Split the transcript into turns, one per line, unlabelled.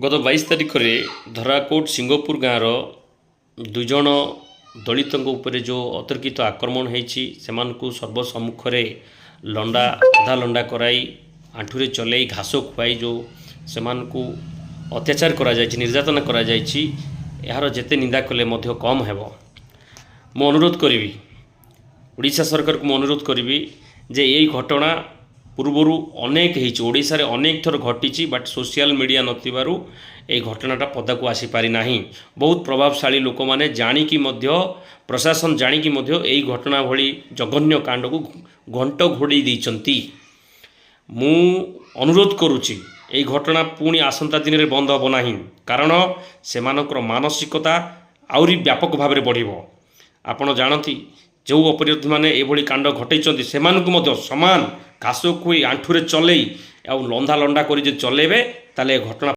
ଗତ 22 ତାରିଖରେ ଧରାକୋଟ ସିଙ୍ଗପୁର ଗାଁର ଦୁଇଜଣ ଦଳିତଙ୍କ ଉପରେ ଯେଉଁ ଅତର୍କିତ ଆକ୍ରମଣ ହେଇଛି, ସେମାନଙ୍କୁ ସର୍ବସମ୍ମୁଖରେ ଲଣ୍ଡା ଅଧା ଲଣ୍ଡା କରାଇ, ଆଣ୍ଠୁରେ ଚଲେଇ, ଘାସ ଖୁଆଇ ଯେଉଁ ସେମାନଙ୍କୁ ଅତ୍ୟାଚାର କରାଯାଇଛି, ନିର୍ଯାତନା କରାଯାଇଛି, ଏହାର ଯେତେ ନିନ୍ଦା କଲେ ମଧ୍ୟ କମ୍ ହେବ। ମୁଁ ଅନୁରୋଧ କରିବି, ଓଡ଼ିଶା ସରକାରକୁ ମୁଁ ଅନୁରୋଧ କରିବି ଯେ ଏଇ ଘଟଣା ପୂର୍ବରୁ ଅନେକ ହେଇଛି, ଓଡ଼ିଶାରେ ଅନେକ ଥର ଘଟିଛି, ବଟ୍ ସୋସିଆଲ ମିଡ଼ିଆ ନଥିବାରୁ ଏଇ ଘଟଣାଟା ପଦାକୁ ଆସିପାରିନାହିଁ। ବହୁତ ପ୍ରଭାବଶାଳୀ ଲୋକମାନେ ଜାଣିକି ମଧ୍ୟ, ପ୍ରଶାସନ ଜାଣିକି ମଧ୍ୟ ଏଇ ଘଟଣା ଭଳି ଜଘନ୍ୟ କାଣ୍ଡକୁ ଘଣ୍ଟ ଘୋଡ଼େଇ ଦେଇଛନ୍ତି। ମୁଁ ଅନୁରୋଧ କରୁଛି, ଏଇ ଘଟଣା ପୁଣି ଆସନ୍ତା ଦିନରେ ବନ୍ଦ ହେବ ନାହିଁ, କାରଣ ସେମାନଙ୍କର ମାନସିକତା ଆହୁରି ବ୍ୟାପକ ଭାବରେ ବଢ଼ିବ। ଆପଣ ଜାଣନ୍ତି, ଯେଉଁ ଅପରାଧୀମାନେ ଏଭଳି କାଣ୍ଡ ଘଟେଇଛନ୍ତି, ସେମାନଙ୍କୁ ମଧ୍ୟ ସମାନ ଘାସ ଖୁଆଇ, ଆଣ୍ଠୁରେ ଚଲେଇ ଆଉ ଲନ୍ଧା ଲଣ୍ଡା କରି ଯଦି ଚଲେଇବେ, ତାହେଲେ ଏ ଘଟଣା